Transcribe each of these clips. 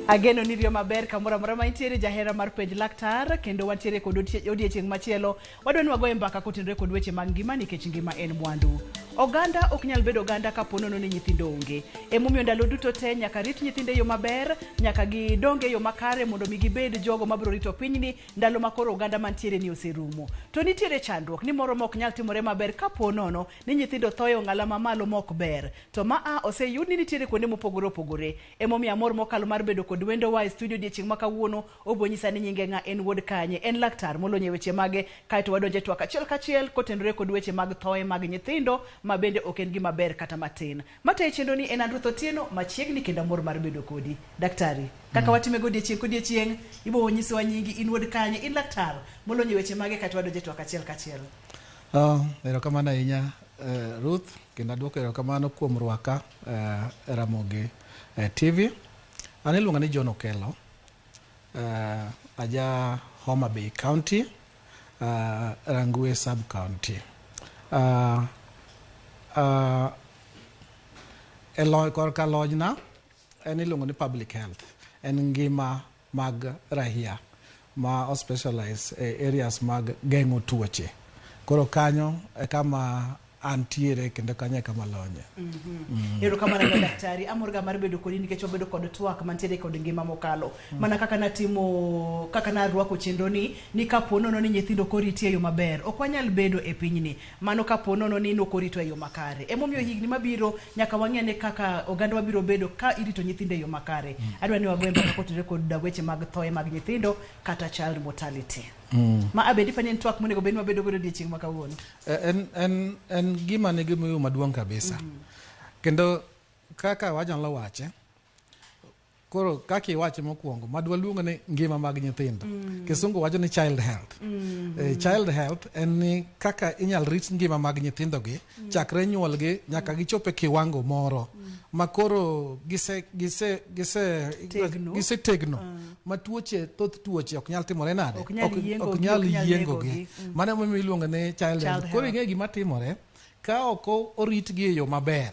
Ageno ni riyo maber kamoro amora ma intiere jahera mar penj laktar kendo wantiere kod odiechieng' machielo wadwa ni wagoye mbaka kotenore kod weche mag ngima nikech ngima en mwandu. Oganda ok nyal bedo oganda kapo nono ni nyithindo onge. Emomiyo ndalo duto te nyaka rit nyithindo e yo maber, nyaka gidong e yo makare mondo mi gibed jogo mabiro rito pinyni ndalo ma koro oganda mantiere ni oserumo. To nitiere chandruok ni moro ma ok nyal timore maber kapo nono ni nyithindo tho e ong'ala mamalo ma ok ber. To ma a oseyud ni nitiere kuonde mopogore opogore. Emomiyo amor mokalo mar bedo kod wendowa e studio odiechieng' ma kawuono. Obo nyisa ni nyinge ng'a, en wuod kanye, en laktar molony e weche mage, kaeto wadonjo e twak achiel kachiel kotenore kod weche mag thoe mag nyithindo ma bende ok en gima ber kata matin. Matayo chenro ni en an Ruth Otieno, machiegni kendo amor mar bedo kodi. Daktari, kaka watime godiechieng' kodiechieng', ibo nyisowa nyingi, in wuod kanye, in laktar molony e weche mage, kaeto wadonjo e twak achiel kachiel. Erokamano ahinya Ruth, kendo aduoko erokamano kuom rwaka e Ramogi TV. An iluonga ni John Okello, aja Homa Bay County, Rangwe Sub County. E korka lonyna en iluongo ni public health, en ngima mag rahia ma o specialize e areas mag geng'o tuoche. Koro kanyo e kama antiere kendo kanyo e kama alonye. Erokamano ahinya daktari, amor ga mar bedo kodi nikech wabedo kod twak mantiere kod ngima mokalo. Mana kaka natimo, kaka narwako chenro ni, ni kapo nono ni nyithindo ok oriti e yo maber, ok wanyal bedo e pinyni. Mano kapo nono ni nok oritwa e yo makare. Emomiyo higni mabiro nyaka wang'i ane kaka oganda wabiro bedo ka irito nyithindo e yo makare. Adwa ni wagoye mbaka kotenore kod weche mag thoe mag nyithindo kata child mortality. Ma abedi pani en twak monego bed ni wabedo godo odiechieng' ma kawuono. En gima nigi muhimu maduong' kabisa. Kendo kaka wanyalo wache, koro kaka iwache mokwongo, madwa luongo ni ngima mag nyithindo. Kisungu wacho ni child health. Child health en ni kaka inyal rit ngima mag nyithindo gi, chakre nyuolgi nyaka gichop e kiwango moro ma koro Tegno. gisetegno ma tuoche, thoth tuoche ok nyal timore nade? Ok nyal yiengogi, Ok nyal ok nyal yiengogi. negogi. Mano emomiyo iluongo ni child Child health. Koro health. ing'e gima timore, ka ok oritgi e yo maber,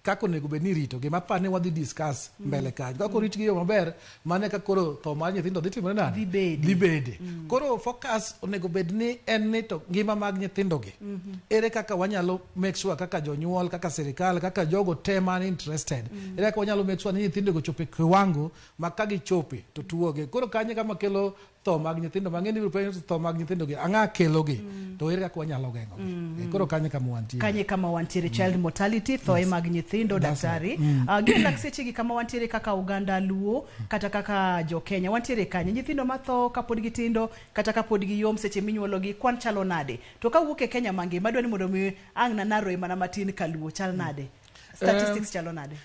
kaka onego bed ni iritogi, mapar ni wadhi discuss mbele kanyo, kaka oritgi e yo maber, mano eka koro tho mar nyithindo dhi timore nade? Dhi bede. Dhi bede. Koro focus onego bed ni en ni to ngima mag nyithindogi, ere kaka wanyalo make sure kaka jonyuol, kaka sirikal, kaka jogo te man interested, ere kaka wanyalo make sure ni nyithindogo ochopo e kiwango ma ka gichope to tuogi. Koro kanyo kama kelo tho mag nyithindo mang'eny, ibiro penjo tho mag nyithindo gi ang'a kelo gi, to ere kaka wanyalo geng'o gi. Koro kanyo kama wantie. Kanye kama wantiere, child mortality, thoe mag nyithindo. That's Daktari, gin lakseche gi kama wantiere kaka oganda Luo kata kaka jo Kenya, wantiere kanye? Nyithindo matho kapod gitindo kata kapod giyom seche minyuologi, kwan chalo nade? To kawuok e Kenya mangima, adwa ni mondo mi ang' na naroe mana matin kaluo, chal nade? Statistics chalo nade?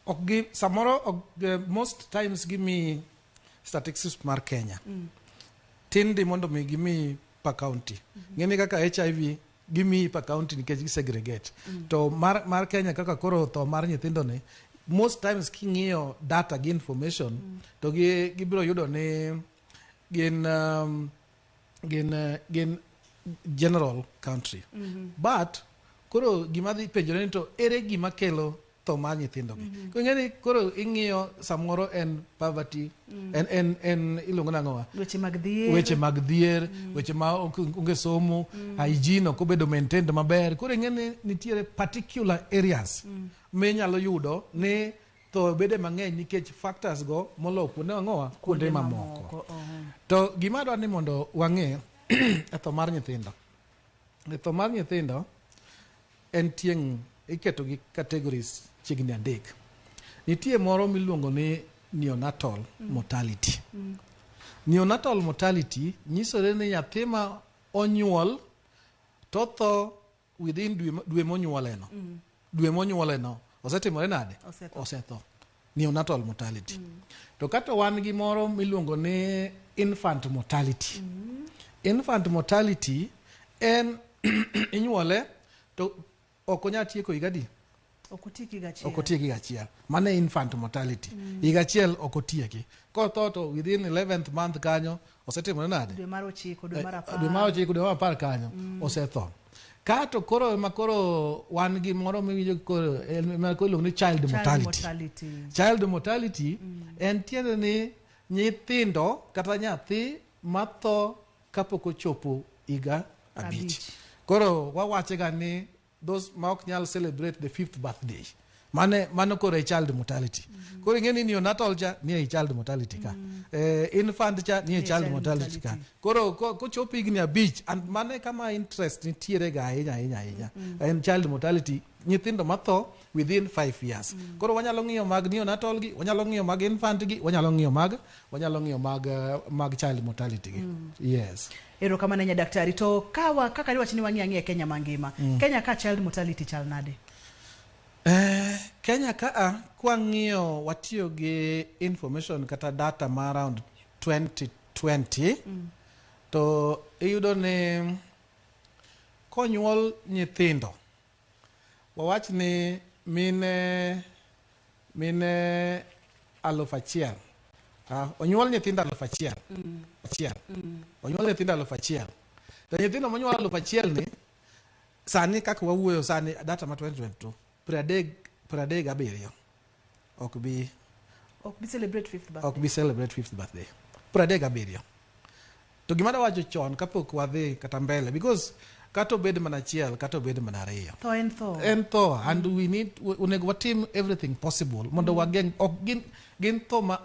Ok gi samoro ok, most times gimi statistics mar Kenya. Tin di mondo mi gimi per county. Ng'eni kaka HIV gimiyi per county nikech gi segregate. To mar Kenya kaka koro tho mar nyithindo ni, most times king'iyo data gi information, to gibiro yudo ni gin general country. But koro gima dhi penjore ni to ere gima kelo tho mar nyithindo gi. Koro ing'eni koro ing'iyo samoro en poverty, en iluongo nang'o? Weche mag dhier. Weche mag dhier, weche ma onge somo, hygiene ok obedo maintained maber. Koro ing'eni nitiere particular areas minyalo yudo ni tho bede mang'eny nikech factors go molo kuonde ang'owa, kuonde mamoko. To gima adwa ni mondo wang'e e tho mar nyithindo. E tho mar nyithindo en tieng' iketo gi categories chiegni adek. Nitie moro miluongo ni neonatal mortality. Neonatal mortality nyisore ni nyathi ma onyuol to tho within dwe monyuoleno. Dwe monyuoleno osetimore nade? Osetho. Osetho. Neonatal mortality. To kata wan gi moro miluongo ni infant mortality. Infant mortality en inyuole to ok onyal tieko higa adi? Ok otiek higa achiel. Ok otiek higa achiel. Mano e infant mortality. Higa achiel ok otieki. Kotho to within 11th month kanyo osetimore nade? Dwe mar 9, dwe mar 10. Dwe mar 9, dwe mar 10 kanyo osetho. Ka to koro ema koro wan gi moro miwinjo koro en ma koro iluongo ni child Child mortality. mortality. Child mortality en tiende ni nyithindo kata nyathi matho kapok ochopo higa abich. Abich. Koro wawache ga ni those ma ok nyal celebrate the fifth birthday. Mane mano koro e child mortality. Koro ing'e ni neonatal cha ni e child mortality ka. Infant cha ni e child child mortality ka. mortality. Koro kochopo higni abich and mano e kama interest nitiere ga ahinya ahinya ahinya. En child mortality nyithindo matho within 5 years. Koro wanyalo ng'iyo mag neonatal gi, wanyalo ng'iyo mag infant gi, wanyalo ng'iyo mag wanyalo ng'iyo mag child mortality gi. Yes. Erokamano ahinya daktari. To kawa kaka iwacho ni wang'iyo ang'iya Kenya mangima. Kenya ka child mortality chal nade? Kenya ka a kwang'iyo watiyo gi information kata data ma around 2020 to iyudo ni konyuol nyithindo wawach ni mine 1000 onyuol nyithindo 1000 achiel onyuol nyithindo 1000 to nyithindo monyuol 1000 ni sani kaka wawuoyo sani data ma 2022 37 ok bi Ok bi celebrate fifth birthday. Ok bi celebrate fifth birthday 37. To gima dawacho chon kapok wadhi kata mbele, because kata obed mana achiel kata obed mana ariyo, Tho en tho. En tho and we need onego watim everything possible mondo wageng' ok gin gin tho ma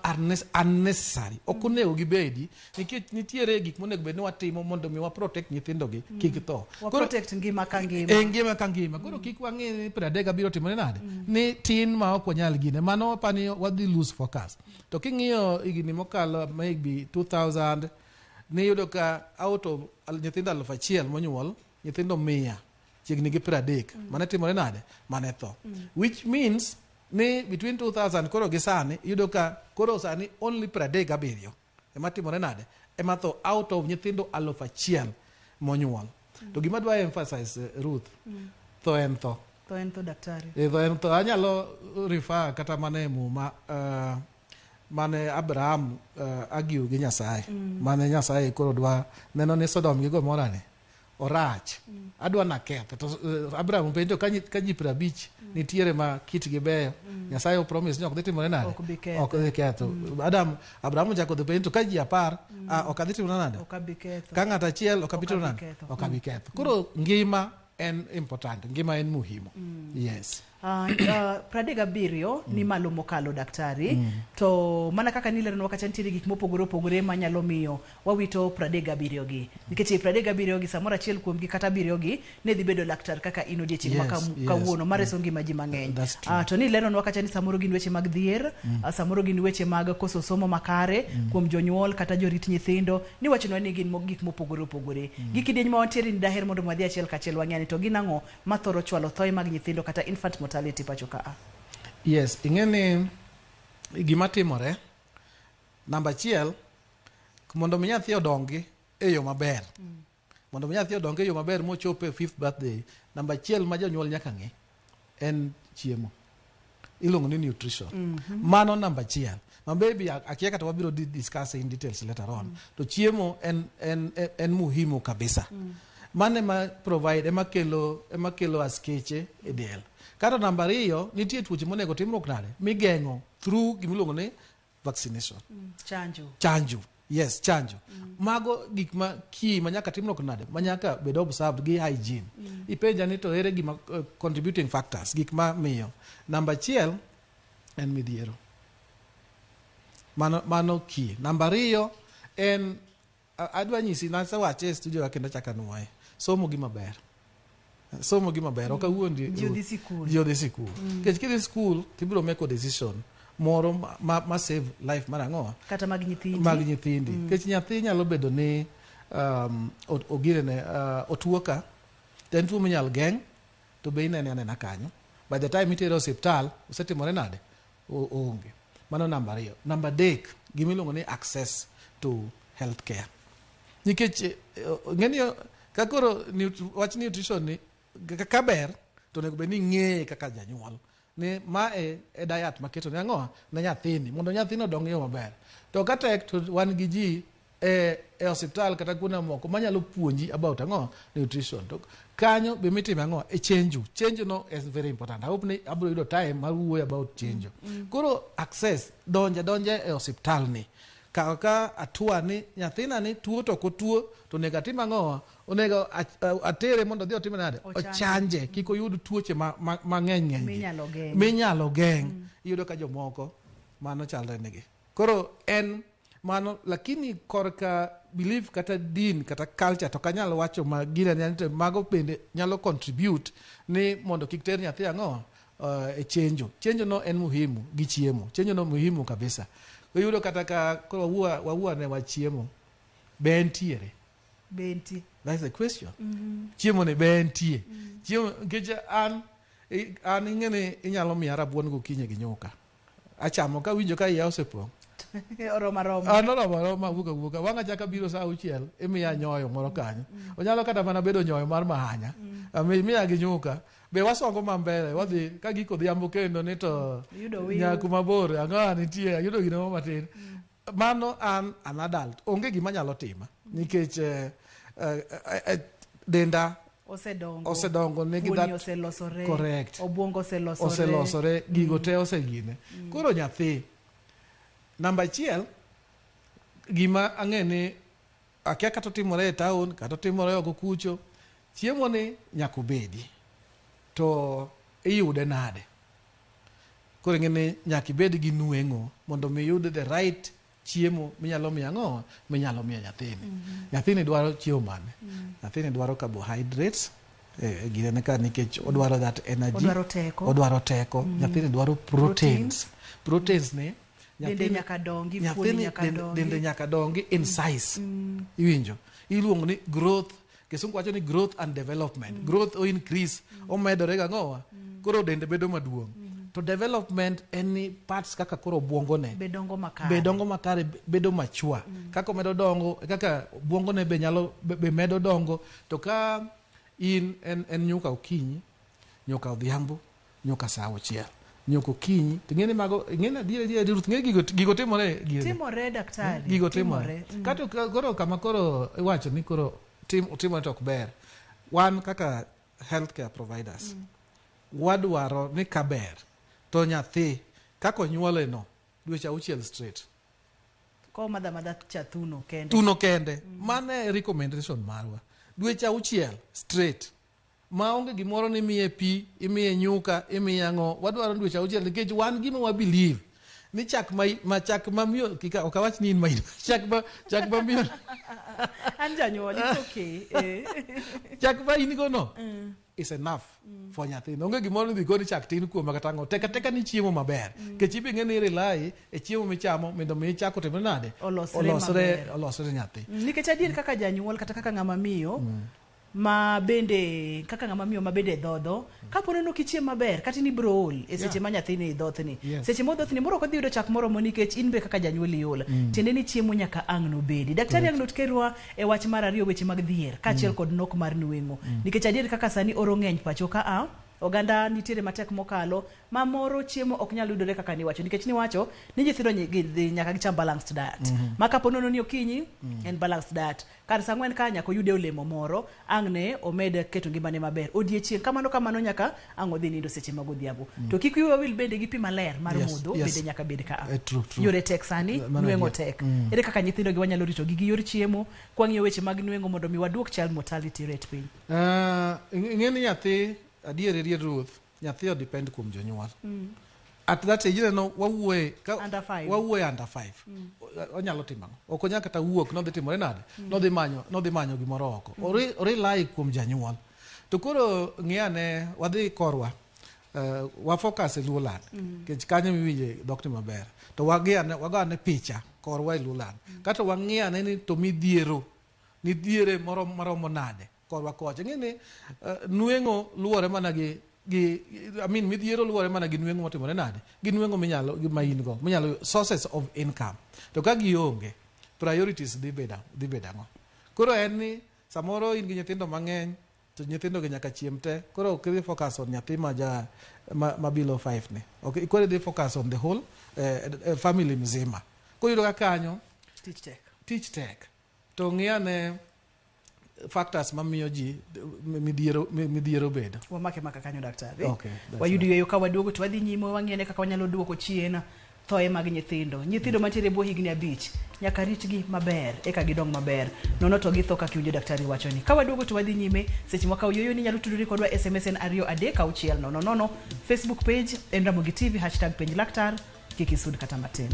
unnecessary ok onego gibedi nikech nitiere gik monego bed ni watimo mondo mi wa protect nyithindo gi kik tho. Wa protect ngima ka ngima. E ngima ka ngima. Koro kik wang'i ni 37 timore nade ni tin ma ok wanyal gine mano wapani wadhi lose focus. To king'iyo higni mokalo maybe 2000 niyudo ka out of nyithindo 1000 monyuol, nyithindo 100 chiegni gi 30 mane timore nade mane tho, which means ni between 2000 koro gi sani iyudo ka koro sani only 37 ema timore nade ema tho out of nyithindo 1000 monyuol. To gima dwa emphasize, Ruth, tho en tho. Tho en tho, daktari. Tho en tho. Anyalo refer kata mana e Muma mane Abraham argue gi Nyasaye mane Nyasaye koro dwa neno ni Sodom gi Gomora ni orach adwa nakethe to Abraham penjo ka ji 50 nitiere ma kitgi beyo. Nyasaye o promise ni ok dhi timore nade. Ok bi ketho. Ok dhi ketho. Adam Abraham ochako dhi penjo to ka ji 10 ok adhi timore nade. Ok abi ketho. Ka ng'ato achiel ok abi timo abi nade. ketho. Ok abi ketho. Koro ngima en important, ngima en muhimu, yes. 37 ni malo mokalo daktari. To mana kaka nileronwa kacha, nitiere gik mopogore opogore manyalo miyo wawito 37 gi, nikech e 37 gi samoro achiel kuomgi kata abiriyo gi ne dhi bedo laktar kaka in odiechieng' ma kawuono mareso ngima ji mang'eny. That's true. To nileronwa kacha ni samoro gin weche mag dhier, samoro gin weche mag koso somo makare kuom jonyuol kata jorit nyithindo. Niwachonwa ni gin gik mopogore opogore. Gi kidieny ma wantiere ni daher mondo wadhi achiel kachiel wang'e ni to gin ang'o mathoro chwalo thoe mag nyithindo kata infant mortality pacho ka a. Yes, ing'e ni gima timore namba achiel mondo mi nyathi odongi e yo maber mondo mi nyathi odong e yo maber mochop e fifth birthday, namba achiel ma jonyuol nyaka ng'e en chiemo iluongo ni nutrition. Mano namba achiel ma maybe akia kata wabiro discuss in details later on. To chiemo en muhimu kabisa. Mano ema provide ema kelo askeche e del. Kato namba ariyo, nitie tuoche monego timruok nade migeng'o through gimiluongo ni vaccination. Chanjo. Chanjo, yes, chanjo. Mago gik ma key ma nyaka timruok nade ma nyaka bed observed gi hygiene. Ipenja ni to ere gima contributing factors, gik ma miyo. Namba achiel en midhiero. Mano key. Namba ariyo en adwa nyisi nasewache e studio kendo achako anuoye. Somo gima ber. Somo gima ber. Ok awuondi. Ji odhi sikul. Ji odhi sikul. Nikech kidhi sikul tibiro make a decision moro ma save life mar ang'o? Kata mag nyithindi. Mag nyithindi. Nikech nyathi nyalo bedo ni ogirene otuo ka to en tuo minyal geng' to be inene anena kanyo. By the time itere osiptal osetimore nade? Oonge. Mano namba ariyo. Namba adek, gimiluongo ni access to health care. Nikech ng'eni ka koro wach nutrition ni ka ber to onego bed ni ing'eye kaka janyuol ni ma e diet maketo ne ang'o ne nyathini mondo nyathino odong e yo maber. To ka tek to wan gi ji e osiptal kata kuonde mamoko manyalo puonji about ang'o nutrition. To kanyo be mitime ang'o e chenjo. Chenjo no is very important. I hope ni abiro yudo time mar wuoyo about chenjo. Koro access donja donja e osiptal ni. Kaw ka atua ni nyathina ni tuo to ok otuo to onego atim ang'o? Onego atere mondo odhi otim nade? Ochanje. Ochanje kik oyud tuoche mang'eny ng'eny gi. Minyalo geng'. Minyalo geng'. Iyudo ka jomoko mano chalre negi. Koro en mano lakini korka belief kata din kata culture to kanyal wacho ma gine ni to mago bende nyalo contribute ni mondo kik ter nyathi ang'o e chenjo. Chenjo no en muhimu gi chiemo. Chenjo no muhimu kabisa. Iyudo kata ka koro wawuo ne wach chiemo be entiere? Be entie? That's the question. Chiemo ni be entie? Chiemo nikech an ing'e ni inyalo miya rabuon gokinyi gi nyuka. Achamo kawinjo ka iya osepong'. Oromo aroma. An oromo aroma awuok awuoka. Wang' achaka biro saa auchiel, imiya nyoyo moro kanyo. Onyalo kata mana bedo nyoyo mar mahanya. Imiya gi nyuka. Be wasongo ma mbele, wadhi ka giko odhiambo kendo ni to Iyudo wiu. nyaku mabor, ang'o nitie, ayudo gino moro matin. Mano an an adult, onge gima nyalo tima. Nikech denda Osedongo. osedongo nigi Fuoni that oselosore. Correct. Obwongo oselosore. Oselosore, gigo te osegine. Koro nyathi, namba achiel, gima ang'e ni akia kata otimore e town, kata otimore oko kucho, chiemo ni nyaka obedi. To iyude nade? Koro ing'e ni nyaka ibed gi nweng'o mondo mi iyud the right chiemo minyalo miyo ang'o? Minyalo miyo nyathini. Nyathini dwaro chiemo mane? Nyathini dwaro carbohydrates, ginene ka nikech odwaro that energy. Odwaro teko. Odwaro teko. Nyathini dwaro proteins. Proteins ni Dende nyaka dongi, fuoni nyathini nyaka dongi. Dende nyaka dongi in size. Iwinjo? Iluongo ni growth. Kisungu wacho ni growth and development. Growth o increase, omedore gang'owa. Koro dende bedo maduong'. To development en ni parts kaka koro obwongone Be dongo makare. Be dongo makare, bedo mature. Kaka omedo dongo, kaka obwongone be nyalo, be medo dongo. To ka in en nyuka okinyi, nyuka odhiambo, nyuka saa auchiel. Nyuka okinyi, to ing'e ni mago, ing'e ni adier, adier, Ruth, ing'e gigo timore gire. Timore, daktari. Gigo timore. Timore. Kato koro kama koro iwacho ni koro timore to ok ber. Wan kaka healthcare providers, wadwaro ni kaber to nyathi kaka onyuole no dweche auchiel straight. Ko madha madha cha thuno kende. Thuno kende. Mano e recommendation marwa. Dweche auchiel straight. Ma onge gimoro ni imiye pi, imiye nyuka, imiye ang'o. Wadwaro dweche auchiel nikech wan gima wa believe ni chak ma, ma chak ma miyo, kika, ok awach ni in ma in, chak ma, chak ma miyo. An janyuol, it's okay. Chak ma in go no is enough for nyathino. Onge gimoro ni dhi goni chak tin kuoma kata ang'o. Teka teka ni chiemo maber. Nikech ibi ng'e ni rely e chiemo michamo mondo mi chak otimre nade? Olosre Olosre, maber. olosre nyathi. Nikech adier kaka janyuol kata kaka ng'ama miyo, ma bende kaka ng'ama miyo ma bende dhodho, kapo ni ok ichiem maber kata in ibiro ol e seche ma nyathini dhothni. Seche modhothni moro ok odhi yudo chak moromo nikech in be kaka janyuol iol. Tiende ni chiemo nyaka ang' nobedi. Daktari ang' notkerwa e wach mar ariyo weche mag dhier kaachiel kod nok mar nweng'o. Nikech adier kaka sani oro ng'eny pacho ka a, oganda nitiere matek mokalo ma moro chiemo ok nyal yudore kaka niwacho nikech niwacho ni nyithindo dhi nyaka gicham balanced diet. Ma kapo nono ni okinyi en balanced diet. Kar saa ang'wen ka nyaka oyude olemo moro, ang' ne omed keto ngimane maber. Odiechieng' kamano kamano nyaka ang' odhi nindo seche mag odhiambo. To kik wiwa wil bende gi pi maler mar modho bende nyaka bed ka. True, true. Yore tek sani, Mano nweng'o adier. tek. Ere kaka nyithindo gi wanyalo rito gi gi yor chiemo, kwang'iyo weche mag nweng'o mondo mi waduok child mortality rate piny? Ing'e ni nyathi, adier adier Ruth, nyathi o depend kuom jonyuol. At that age no wawuoye ka Under five. wawuoye under 5. Onyalo timo ang'o? Ok onyal kata wuok nodhi timore nade? Nodhi manyo gimoro oko. Rely kuom janyuol. To koro ng'i ane wadhi korwa. Wa focus e Luoland. Nikech kanyo miwinje dhokni maber. To wagi ane, wago ane picha korwa e Luoland. Kato wang'i ane ni to midhiero nitiere moro maromo nade korwa kocha. Ing'e ni nweng'o luwore mana gi, I mean, midhiero luwore mana gi nweng'o motimore nade? Gi nweng'o minyalo, gi ma in go, minyalo, sources of income. To ka gionge, priorities dhi bedo ang'o? Koro en ni samoro in gi nyithindo mang'eny, to nyithindo gi nyaka chiem te. Koro ok idhi focus on nyathi ma ja, ma below 5 ni. Ok, koro idhi focus on the whole family mzima. Koro iyudo ka kanyo tich tek. Tich tek. To ng'iyane factors mamiyo ji midhiero midhiero bedo. Wamake maka kanyo, daktari. Okay, that's Wayud yweyo, ka waduogo to wadhi nyime wang'iyane kaka wanyalo duoko chien thoe mag nyithindo. Nyithindo mantiere e bwo higni 5 nyaka ritgi maber eka gidong maber, nono to githo kaka iwinjo daktari wacho ni. Ka waduogo to wadhi nyime. Seche ma kawo yueyo ni nyalo tudori kodwa, SMS en 23600. Facebook page en Ramogi TV, #PenjLaktar. Kik isud kata matin.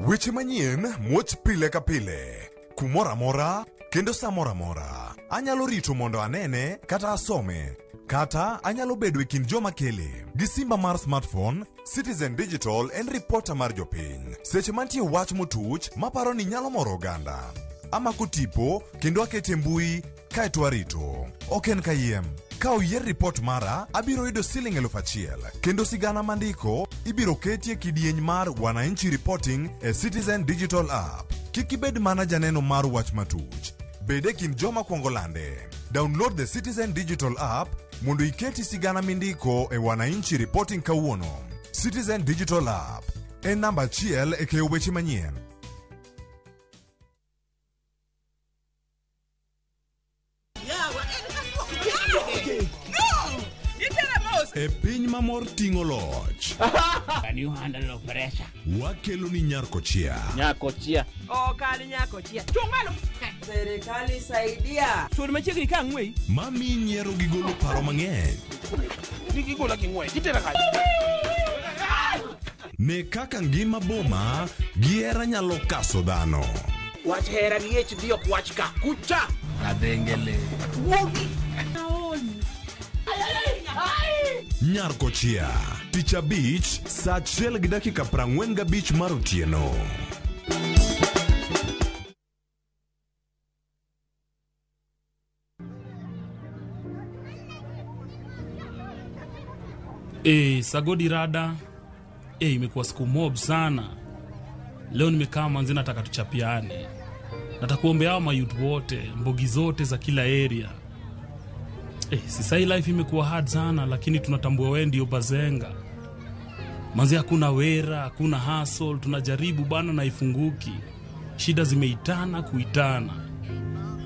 Weche manyien muoch pile ka pile, kumoro amora kendo sa moro amora. Anyalo rito mondo anene kata asome, kata anyalo bedo e kind joma kele. Gi simba mar smartphone, Citizen Digital en ripota mar jopiny. Seche mantie wach motuch maparo ni nyalo moro oganda, amako tipo kendo akete mbui kaeto arito. Ok en kayiem. Ka oyier ripot mara, abiro yudo siling 1000 kendo sigana mandiko ibiro ketie kidieny mar Wananchi Reporting e Citizen Digital App. Kik ibed mana janeno mar wach matuch. Bed e kind joma kwongo lande. Download the Citizen Digital App mondo iketi sigana mindiko e Wananchi Reporting kawuono. Citizen Digital App en namba achiel e keyo weche manyien. E piny ma mor ting'o loch. Can you handle pressure? Wakelo ni Nyarkochia. Nyakochia. Okal nyakochia. Chung' malo. Serikali saidia. Sud machiegni ka ang'weyi. Mami nyiero gi golo paro mang'eny. Gigola gi ng'wech. Itera kanye? Ne kaka ngima boma gi hera nyalo kaso dhano. Wach hera gi HD ok wach ka. Kucha. Kadengele. Wuogi. Nyarkochia. Tich abich, saa 1:45 mar otieno. Sagodi rada. Imekuwa siku mob sana. Leo nimekaa manzi, nataka tuchapiane. Nataka kuombea hao mayouth wote, mbogi zote za kila area. Sasa hii life imekuwa hard sana, lakini tunatambua wewe ndio bazenga. Manzi hakuna wera, hakuna hustle, tunajaribu bana na ifunguki. Shida zimeitana kuitana.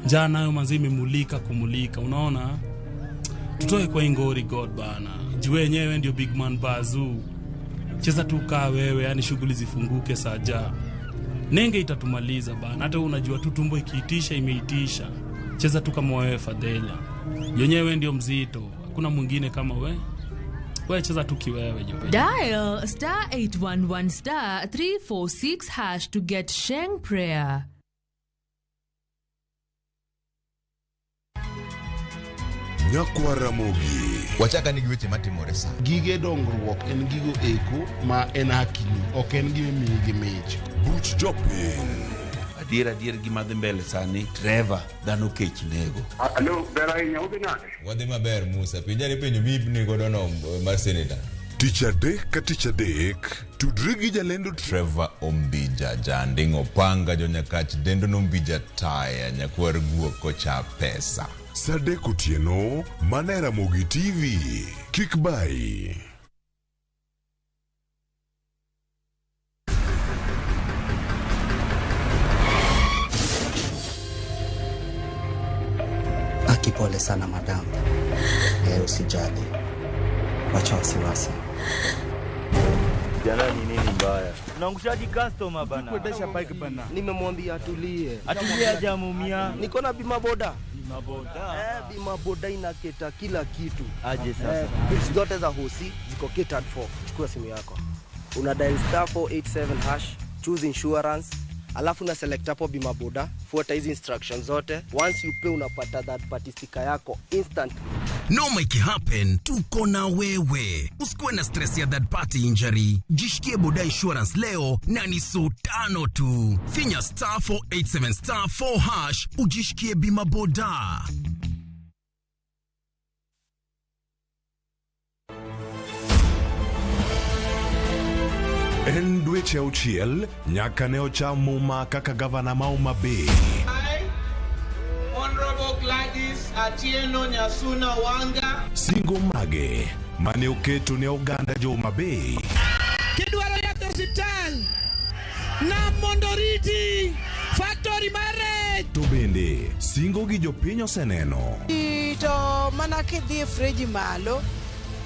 Njaa nayo manzi imemulika kumulika, unaona? Tutoe kwa ingori God bana. Juu wenyewe ndio big man bazoo. Cheza tu kaa wewe, yani shughuli zifunguke saja. Nenge itatumaliza bana. Hata unajua tu tumbo ikiitisha imeitisha. Cheza tu kama wewe Fadhela. Yenyewe ndio mzito. Hakuna mwingine kama we. Wewe cheza tu kiwewe jope. Dial star 811 star 346 hash to get Sheng prayer. Nyakwa Ramogi. Wachaka ni gi weche matimore sa. Gige dongruok en gigo eko ma en hakini, ok en gima imiyi gi mich. Buch jopiny. Adier adier gima dhi mbele sani, Trevor, dhano kech nego. Alo, ber ahinya, udhi nade? Wadhi maber Musa, penjane penjo mibni godo no mar senator. Tich adek ka tich adek, tudri gi jalendo Trevor Ombija, janding' opanga, jonyakach dendo nombija taya, nyakwar guok kocha pesa. Saa 3 otieno, mana e Ramogi TV. Kik bayi. Aki, pole sana madam. Usijali. Wacha wasiwasi. Jana ni nini mbaya? Unaangushaji customer bana. Kuendesha bike bana. Nimemwambia atulie. Atulie hajamuumia. Niko na bima boda. Bima boda. Bima boda inaketa kila kitu. Aje sasa. Bills zote za hosi ziko catered for. Chukua simu yako. Una dial star 487 hash, choose insurance, alafu na select hapo bima boda, fuata hizi instructions zote. Once you pay unapata that party sticker yako instantly. Noma ikihappen, tuko na wewe. Usikuwe na stress ya third party injury. Jishikie boda insurance leo na ni so 5 tu. Finya star 487 star 4 hash ujishikie bima boda. En dweche 6 nyaka ne ocham muma kaka gavana ma Homa Bay. I, Honorable Gladys Atieno Nyasuna Wanga. Singo mage mane oketo ne oganda jo Homa Bay? Kidwaro yath e osiptal, nam mondo oriti, factory mar rech. To bende singo gi jopiny oseneno? To mana kidhi e freji malo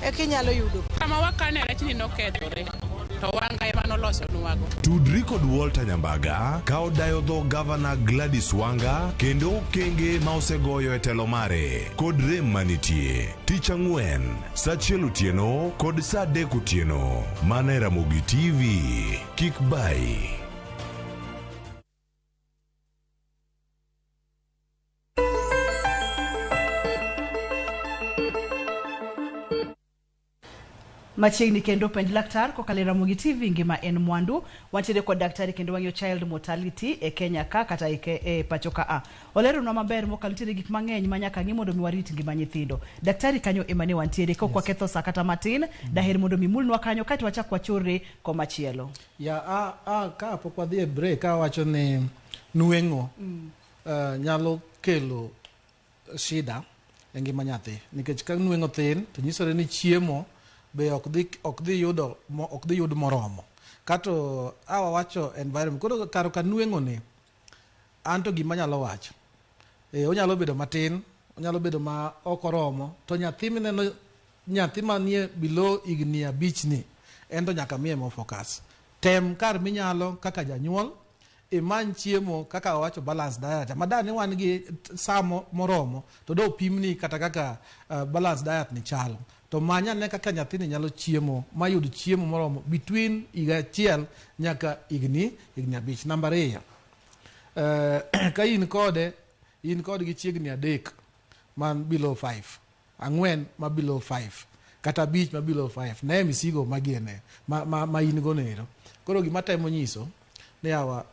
eka inyalo yudo. Kama wakane rechni nokethore to Wanga ema nolosonwago. Tudri kod Walter Nyambaga ka odayo dho Gavana Gladys Wanga kendo okenge ma osegoyo e telo mare kod rem manitie. Tich ang'wen, saa achiel otieno kod saa adek otieno. Mana e Ramogi TV. Kik bayi. Machiegni kendo penj laktar kokalo e Ramogi TV ngima en mwandu. Wantiere kod daktari kendo wang'iyo child mortality e Kenya ka kata e, ke, e pacho ka a. Oleronwa maber mokalo nitiere gik mang'eny ma nyaka ng'i mondo mi warit ngima nyithindo. Daktari kanyo ema ne wantiere ka ok waketho sa kata matin, daher mondo mi mulnwa kanyo kaeto wachak wachorre komachielo. Ya, a, a, ka pok wadhi e break awacho ni nweng'o nyalo kelo shida e ngima nyathi nikech ka nweng'o thin to nyisore ni chiemo be ok dhi ok dhi yudo ok dhi yud moromo. Kato a wawacho environment koro kar ka nweng'o ni anto gima anyalo wacho e, onyalo bedo matin onyalo bedo ma ok oromo to nyathi mineno nyathi manie below higni abich ni en to nyaka miye mo focus. Tem kar minyalo kaka janyuol imany chiemo kaka wawacho balance diet ma dani wan gi saa moromo to do pimni kata kaka balance diet ni chalo to many ane kaka nyathini nyalo chiemo mayud chiemo moromo between higa achiel nyaka higni higni abich. Namba ariyo, ka in kode in kodgi chiegni adek man below 5 ang'wen ma below 5 kata abich ma below 5 ne misigo magiene ma, ma, ma in go nero. Koro gima temo nyiso ni awa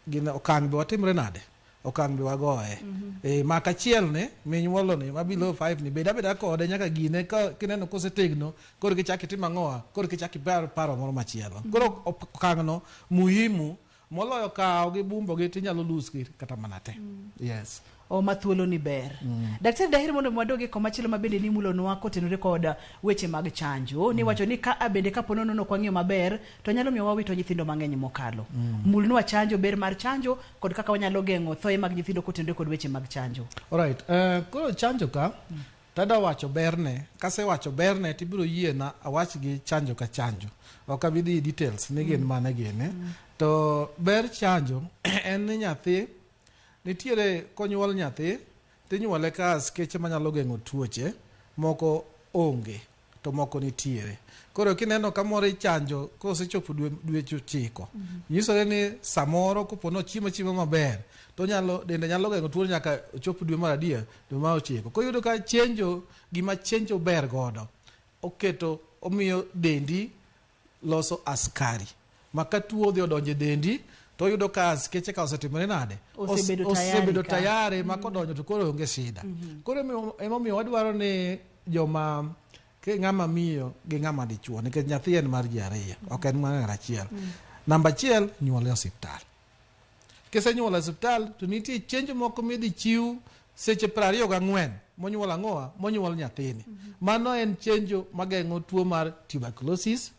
gin okang' be watimre nade okang' be wagoye e, mak achiel ni minyuolo ni ma below 5 ni bed abeda kode nyaka gine ka kineno kosetegno koro kichak itim ang'owa koro kichak ipar paro moro machielo koro okang' no muhimu moloyo kawo gi bumbo gi tinyalo lose gi kata mana te yes O ma thuolo ni ber. Daktari daher mondo mi wadog e komachielo ma bende nimulonwa kotenore kod weche mag chanjo. Niwacho ni ka a bende kapo nono ok wang'iyo maber to nyalo miyo wawito nyithindo mang'eny mokalo. Mulnwa chanjo, ber mar chanjo kod kaka wanyalo geng'o thoye mag nyithindo kotenore kod weche mag chanjo. Alright, koro chanjo ka tada wacho berne, kasewacho berne tibiro yiena awach gi chanjo ka chanjo. Ok abi dhi details ni gin mane gini. To ber chanjo en ni nyathi nitiere konyuol nyathi tinyuole ka askeche manyalo geng'o tuoche moko onge to moko nitiere. Koro kineno ka moro ichanjo kosechopo dwe, dweche ochiko nyisore ni samoro kopo ni ochiemo chiemo maber to onyalo dende nyalo geng'o tuo nyaka ochop dwe mar adier dwe mar ochiko. Koro iyudo ka chenjo gima chenjo ber godo oketo omiyo dendi loso askari ma ka tuo odhi odonjo e dendi to oyudo ka askeche ka osetimore nade Osebedo tayari osebedo ka. tayari ma kodonjo to koro onge shida. Koro emomiyo wadwaro ni joma ke ng'ama miyo gi ng'ama dichuo nikech nyathi en mar ji ariyo ok en mar ng'ato achiel. Namba achiel nyuole e osiptal. Kisenyuolo e osiptal to nitie chenjo moko midhi chiw seche 24 monyuol ang'owa monyuol nyathini. Mano en chenjo mageng'o tuo mar tuberculosis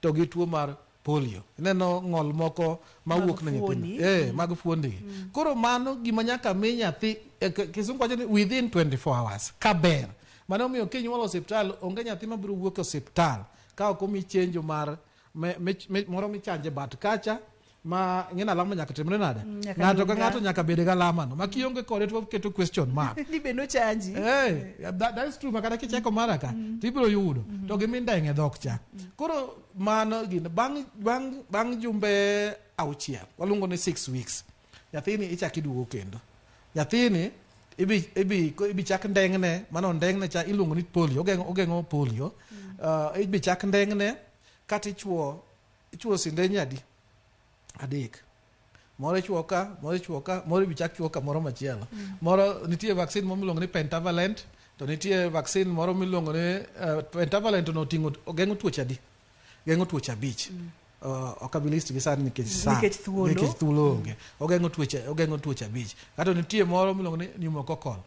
to gi tuo mar polio. Ineno ng'ol moko mawuok ne nyithindo. Mag fuondi gi. Koro mano gima nyaka mi nyathi kisungu wacho ni within 24 hours ka ber. Mano omiyo kinyuolo osiptal onge nyathi mabiro wuok e osiptal ka ok omi chenjo mar moro michanje bat kacha ma ng'ina alama nyaka timre nade? Nyaka Ng'ato ka dum ng'ato ga. nyaka bed gi alama no. Ma kionge kode to waketo question mark. Ni be nochanji. That is true. Makata kicheko mara ka tibiro yudo to gi mindeng'e dhok cha. Koro mano gin bang' bang' bang' jumbe auchiel waluongo ni 6 weeks. Nyathini ichak iduogo kendo. Nyathini ibi ibi ibi chak ndeng'ne mano ndeng'ne cha iluongo ni polio ogeng'o ogeng'o polio. Ibi chak ndeng'ne kata ichuo ichuo sindene adi? Adek. Moro ichuo ka, moro ichuo ka, moro ibi chak chuo kamoro machielo. Moro nitie vaccine moro miluongo ni pentavalent, to nitie vaccine moro miluongo ni pentavalent no oting'o ogeng'o tuoche adi? Geng'o tuoche abich. Ok abi list gi sani nikech sa. Nikech thuolo. Nikech thuolo onge. Ogeng'o tuoche, ogeng'o tuoche abich. Kato nitie moro miluongo ni pneumococcal.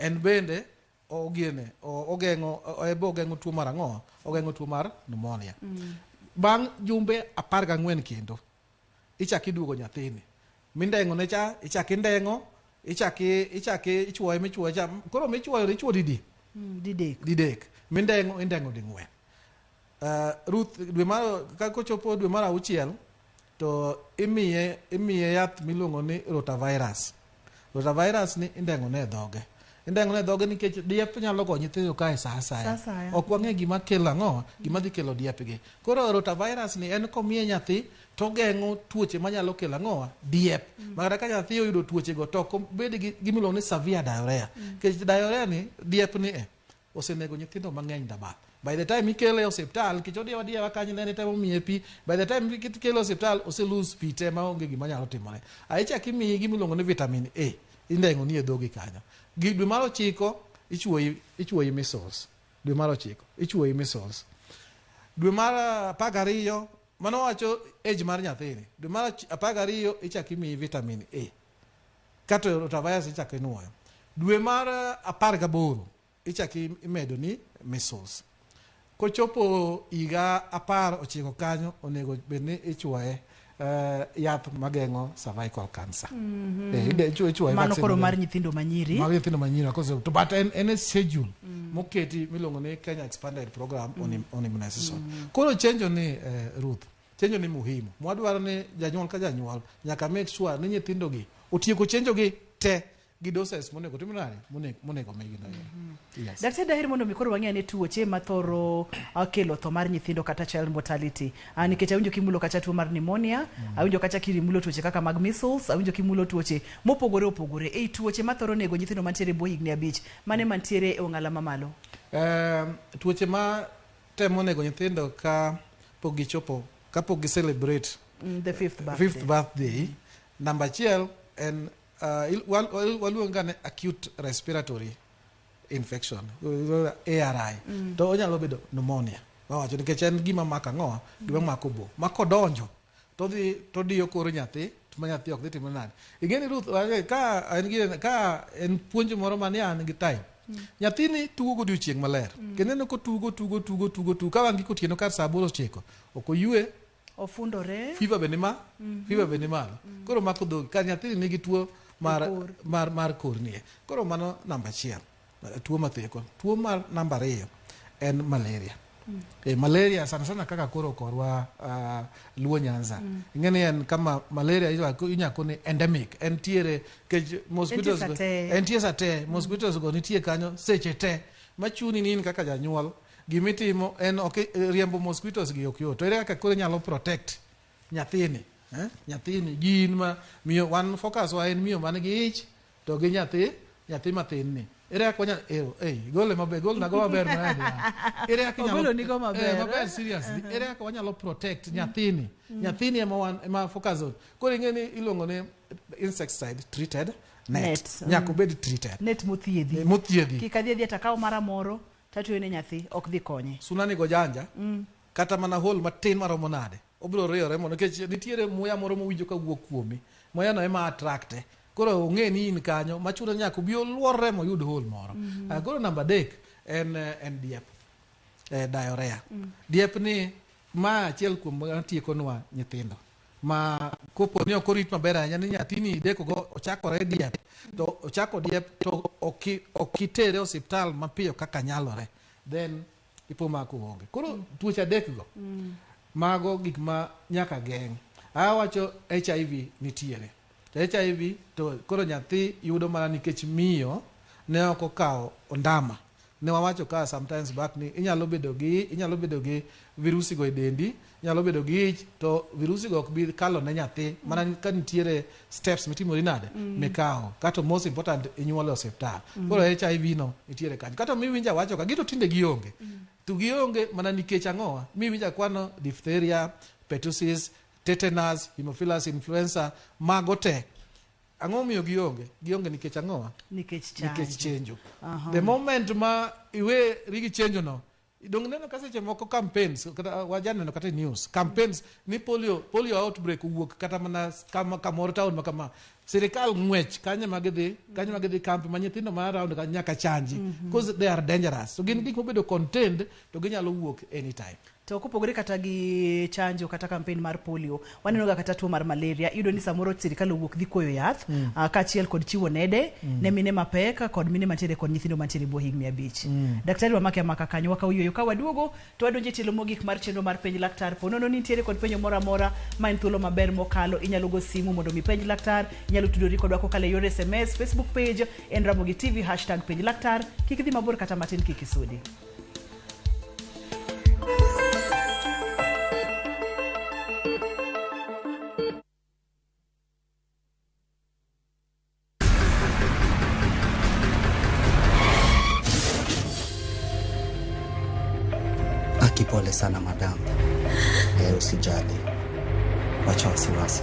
En bende ogene ogeng'o ebe ogeng'o tuo mar ang'o? Ogeng'o tuo mar pneumonia. Bang' jumbe 14 kendo ichak iduogo nyathini mindeng'o ne cha ichak indeng'o ichak ichak ichuoye michuoye cha koro michuoyo ichuo didi Didek. Didek mindeng'o indeng'o ding'wen. Ruth dwe mar ka kochopo dwe mar 6 to imiye yath miluongo ni rotavirus. Rotavirus ni indeng'o ne dhoge. Indeng'o ne dhoge nikech diep nyalo go nyithindo kae sa asaya. Ok wang'e gima kelo ang'o, gima dhi kelo diep gi. Koro rotavirus ni en komiye nyathi to geng'o tuoche manyalo kelo ang'o, diep. Makata ka nyathi oyudo tuoche go to ok obed gi gimiluongo ni severe diarrhea. Nikech diarrhea ni diep ni osenego nyithindo mang'eny dabath. By the time ikele e osiptal, nikech odiewa diewa kanyo nene temo miye pi, by the time ikele e osiptal ose lose pi te maonge gima nyalo timore. Aichak imiyi gimiluongo ni vitamin A, indeng'o ni e dhogi kanyo. Gi dwe mar 9 ichuoyi measles. Dwe mar 9 ichuoyi measles. Dwe mar 12 mano wacho age mar nyathini. Dwe mar 12 ichak imiyi vitamin A. Kato rotavirus ichak inuoyo. Dwe mar 18 ichak imedo ni measles. Kochopo higa 19 kanyo onego bed ni ichuoye yath mageng'o cervical cancer. Ichuoye mano koro mar nyithindo manyiri. Mar nyithindo manyiri koso to but en schedule moketi miluongo ni Kenya Expanded Program on Immunization. Koro chenjo ni Ruth, chenjo ni muhimu. Mwadwaro ni janyuol ka janyuol nyaka make sure ni nyithindo gi otieko chenjo gi te gi doses monego tim nade monego migi no. Yes. Daktari daher mondo mi koro wang'e ane tuoche mathoro kelo tho mar nyithindo kata child mortality. Nikech awinjo kimulo kacha tuo mar pneumonia, awinjo kacha kimulo tuoche kaka mag measles, awinjo kimulo tuoche mopogore opogore. Ei tuoche mathoro nego nyithindo mantiere e bwo higni 5, mane mantiere e ong'ala mamalo? Tuoche ma temo nego nyithindo ka pok gichopo, ka pok gi celebrate the fifth birthday. Fifth birthday. Namba 1 en waluongo ni acute respiratory infection, ARI. To onyalo bedo pneumonia. Wawacho nikech en gima mako ang'o, gima mako obo. Ma kodonjo to dhi to diyo kor nyathi, to ma nyathi ok dhi timo nade. Ing'e ni Ruth, ka en puonj moro mane an gi time. Nyathini tugo godiochieng' maler. Kendo ineno kotugo tugo tugo tugo tugo ka wang' otieno kar saa 8 9 ok oywe. Ofundore. Fever be ni ma? Fever be ni malo. Koro mako dhogi. Kar nyathini nigi tuo mar kor nie. Koro mano namba 1. Tuo matheko. Tuo mar namba 2 en malaria. Malaria sana sana kaka koro korwa Luo Nyanza. Ing'e ni en kama malaria inyako ni endemic. Entiere kech mosquitoes go. Entie sate. Mosquitoes go nitie kanyo seche te. Machuni ni in kaka janyuol gimitimo en ok riembo mosquitoes gi ok yot. To ere kaka koro inyalo protect nyathini? Nyathini gin ma miyo wan focus wa en miyo man gi ich to gi nyathi mathin ni. Ere kaka wanyalo gole maber, gol nago maber manade. Ere kaka inyalo ogolo nigo maber. Maber seriously. Ere kaka wanyalo protect nyathini? Nyathini ema wan ema focus on. Koro ing'e ni iluongo ni insecticide treated net. Nyaka obed treated. Net mothiedhi. Mothiedhi. Kik adhi adhi atakaw mara moro tatuoyo ne nyathi ok dhi konye. Suna ni go janja. Kata mana hole matin maromo nade. Obiro riyore mondo nikech nitiere muya moro mowinjo ka wuok kuomi. Muya no ema attracte. Koro ong'e ni in kanyo machuno nyaka obi oluorre moyud hole moro. Koro namba 3 en diep. Diarrhea. Diep ni ma achiel kuom matiekonwa nyithindo. Ma kopo ni ok orit maber ahinya ni nyathini deko go ochakore diep to ochako diep to ok itere osiptal mapiyo kaka nyalore then ipo mako onge. Koro tuoche 3 go mago gik ma nyaka geng'. Awacho HIV nitiere. To HIV to koro nyathi yudo mana nikech miyo ne ok okawo ondama. Ne wawacho ka sometimes back ni inyalo bedo gi virusi go e dendi, inyalo bedo gi ich to virusi go ok bi kalo ne nyathi mana ka nitiere steps mitimori nade mikawo. Kato most important inyuolo e osiptal. Koro HIV no nitiere kanyo. Kato miwinjo awacho ka gito tinde gionge. To gionge mana nikech ang'owa? Miwinjo kwano diphtheria, pertussis, tetanus, haemophilus influenza, mago te. Ang'o miyo gionge? Gionge nikech ang'owa? Nikech chanjo. Nikech chenjo. The moment ma iwe rigi chenjo no, dong neno ka seche moko campaigns, kata wajaneno kata e news, campaigns ni polio outbreak owuok kata mana kamoro town ma kama. Sirikal ng'wech kanye ma gidhi, kanye ma gidhi kampi ma nyithindo ma around ka nyaka chanji. Because they are dangerous. So gin gik mobedo contained to ginyalo wuok anytime. To kopogore kata gi chanjo kata campaign mar polio, waneno ga kata tuo mar malaria. Iyudo ni samoro sirikal owuok dhi kuoyo yath kaachiel kod chiwo nede ne mine mapek kod mine mantiere kod nyithindo mantiere e bwo higni 5. Daktari wamake amaka kanyo wakaw yueyo ka waduogo to wadonjo e tielo mogik mar chenro mar penj laktar. Po nono ni nitiere kod penjo moro amora ma en thuolo maber mokalo, inyalo go simu mondo mi penj laktar, inyalo tudori kodwa kokalo e yor SMS, Facebook page en Ramogi TV hashtag penj laktar. Kik idhi mabor kata matin, kik isudi. Aki, pole sana madam. Usijali, wacha wasiwasi.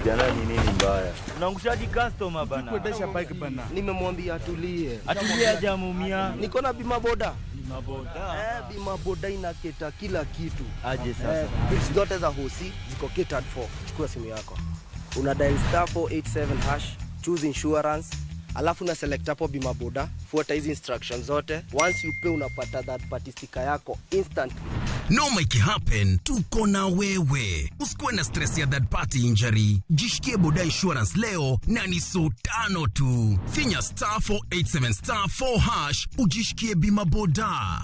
Jana ni nini mbaya? Unaangushaji customer bana. Kuendesha bike bana. Nimemwambia atulie. Atulie hajamuumia. Niko na bima boda. Bima boda. Bima boda inaketa kila kitu. Aje sasa. Bills zote za hosi ziko catered for. Chukua simu yako. Una dial star 487 hash, choose insurance, alafu una select hapo bima boda, fuata hizi instructions zote. Once you pay unapata that party sticker yako instantly. Noma ikihappen, tuko na wewe. Usikuwe na stress ya third party injury. Jishikie boda insurance leo na ni so 5 tu. Finya star 487 star 4 hash ujishikie bima boda.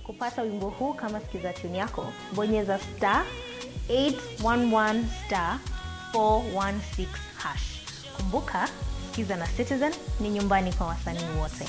Kupata wimbo huu kama sikiza tune yako, bonyeza star 811 star 416 hash. Kumbuka, sikiza na Citizen ni nyumbani kwa wasanii wote.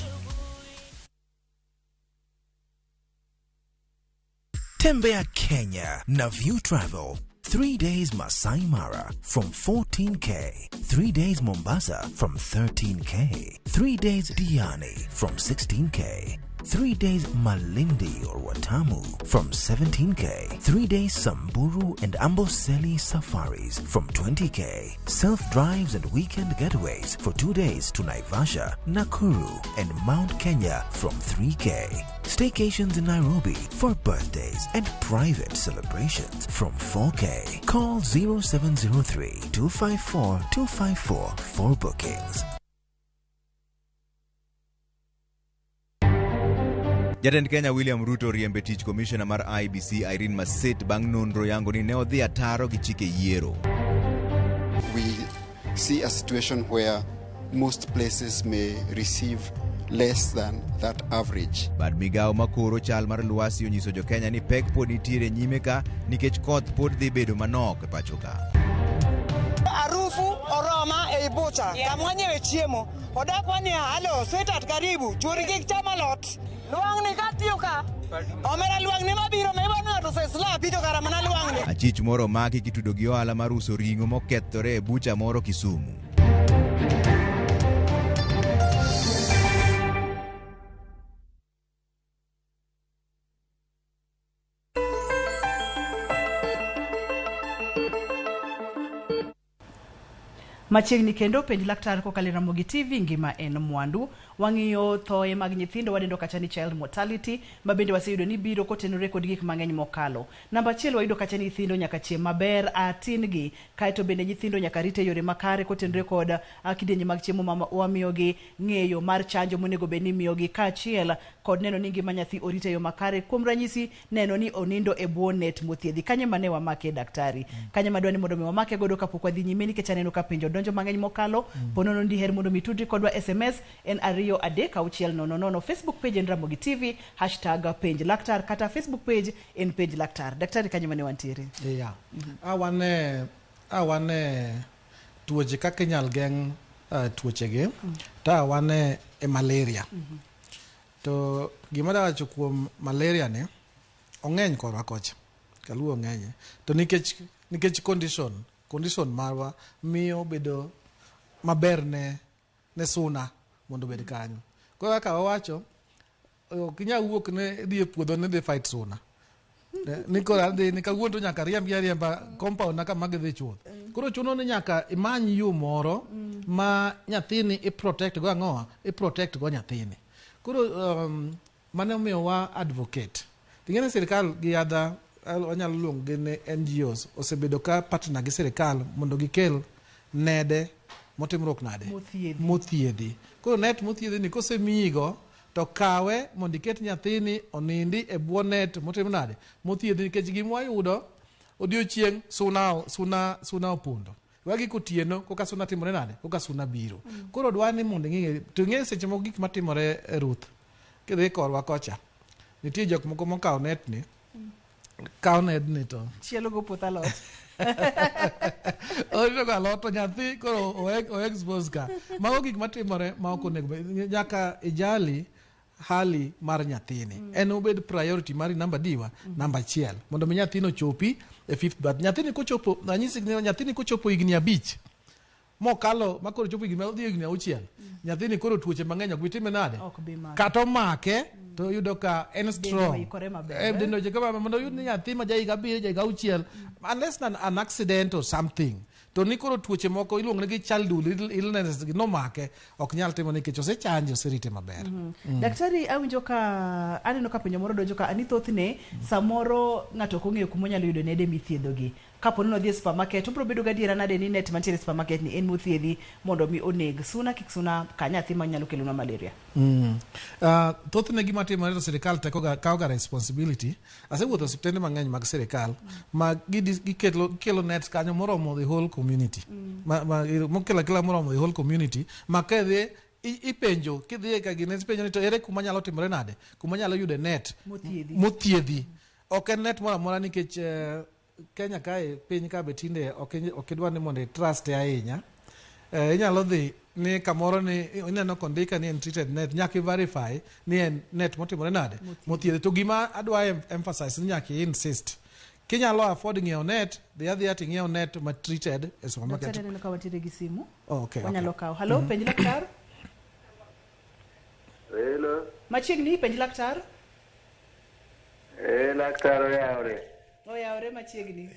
Tembea Kenya na View Travel. 3 days Masai Mara from 14K, 3 days Mombasa from 13K, 3 days Diani from 16K, 3 days Malindi or Watamu from 17K, 3 days Samburu and Amboseli safaris from 20K, self-drives and weekend getaways for 2 days to Naivasha, Nakuru and Mount Kenya from 3K, staycations in Nairobi for birthdays and private celebrations from 4K. Call 0703 254 254 for bookings. Jatend Kenya William Ruto riembe tich commissioner mar IEBC Irene Masit bang' nonro yango ni ne odhi ataro gi chike yiero. We see a situation where most places may receive less than that average. Bad migao makoro chal mar lwasi onyiso jo Kenya ni pek pod nitiere nyime ka nikech koth pod dhi bedo manok e pacho ka. Harufu oroma e bucha kamwanyewe chiemo odakwa ni halo sweetheart karibu churi gik chama lot luang'ni katiyo ka omera luang'ni mabiro mibano ng'ato oseslap to kara mana luang'ni. Achich moro omaki kitudo gi ohala mar uso ring'o mokethore e bucha moro Kisumu. Machiegni kendo penj laktar kokalo e Ramogi TV ngima en mwandu. Wang'iyo thoye mag nyithindo wadendo kacha ni child mortality ma bende waseyudo ni biro kotenore kod gik mang'eny mokalo. Namba achiel wayudo kacha ni nyithindo nyaka chiem maber a tin gi kaeto bende nyithindo nyaka rit e yore makare kotenore kod kidienje mag chiemo ma wamiyogi, ng'eyo mar chanjo monego bed ni imiyogi kaachiel kod neno ni ngima nyathi orit e yo makare. Kuom ranyisi neno ni onindo e bwo net mothiedhi. Kanyo ema ne wamake daktari. Kanyo ema adwa ni mondo mi wamake godo kapok wadhi nyime nikech aneno ka penjo donjo mang'eny mokalo. Po nono ni diher mondo mi itudri kodwa SMS en 23600. Facebook page en Ramogi TV, hashtag penj laktar kata Facebook page en penj laktar. Daktari kanyo ema ne wantiere. Yeah. A wane tuoche kaka inyal geng' tuochegi to a wane e malaria. To gima adwa wacho kuom malaria ni ong'eny korwa kocha. Kaluo ong'enye. To nikech condition marwa miyo bedo maber ne suna mondo obed kanyo. Koro kaka wawacho, ok inyal wuok ne dhi e puodho ni dhi fight suna. Ni koro adhi ni kawuono to nyaka riemb gi ariemba compound na kama gidhi chuth. Koro chuno ni nyaka imany yo moro ma nyathini i protect go ang'owa? I protect go nyathini. Koro mane omiyo wa advocate. Ting'e ni sirikal gi other wanyalo luongo gi ni NGOs osebedo ka partner gi sirikal mondo gikel nede motimruok nade? Mothiedhi. Mothiedhi. Koro net mothiedhi ni kosemiyigo to kawe mondo iket nyathini onindi e bwo net motim nade? Mothiedhi nikech gima wayudo odiochieng' suna opondo. Wagi kotieno koka suna timore nade? Koka suna biro. Koro dwa ni mondo ing'e to ing'e seche moko gik matimore Ruth. Kidhi korwa kocha nitie jok moko mokawo net ni kawo nedni to Chielo go puoth alot. orito go alot to nyathi koro o expose ka. Mago gik matimore ma ok onego bed. Nyaka ijali hali mar nyathini. En obed priority mari namba diwa, namba achiel. Mondo mi nyathino ochopi e fifth birth. Nyathini kochopo, anyisi ni nyathini kochopo higni 5 mokalo ma koro chopo higni odhi higni 6. Nyathini koro tuoche mang'eny ok bi time nade? Ok bi make. Kata omake to yudo ka en strong. Oikore maber. Dende oikore maber mondo oyud ni nyathi ma ja higa 7, ja higa 6, unless an accident or something. To ni koro tuoche moko iluongo ni gi childhood illnesses gi nomake ok nyal timo nikech osechanje oserite maber. Daktari awinjo ka aneno ka penjo moro donjo ka ani thothne samoro ng'ato ok ong'eyo kuma onyalo yudo nede mithiedhogi. Kapo ni odhi e supermarket obiro bedo gadiera nade ni net mantiere e supermarket ni en mothiedhi mondo mi oneg suna kik suna ka nyathi manyalo kelonwa malaria. Thothne gima timore to sirikal kawo ga responsibility. Asewuotho e osiptende mang'eny mag sirikal ma gikelo nets kanyo moromo the whole community. Mokelo akela moromo the whole community ma kidhi ipenjo kidhi ka gine ipenjo ni to ere kuma nyalo timore nade? Kuma nyalo yude net mothiedhi. Mothiedhi. Ok en net moro amora nikech Kenya kae piny ka be tinde ok idwa ni mondo i trust ahinya. Inyalo dhi ni kamoro ni ineno kondika ni en treated net, nyaka i verify ni en net motimore nade? Mothiedhi. To gima adwa emphasize ni nyaka i insist. Kinyalo afford ng'iewo net, dhi adhiya ting'iew net ma treated e supermarket. Daktari aneno ka wantiere gi simu. Oh, okay, Wanyalo okay. kawo. Hello, penj laktar. Hello. Machiegni, penj laktar. Laktar oyawre. Oyawre machiegni.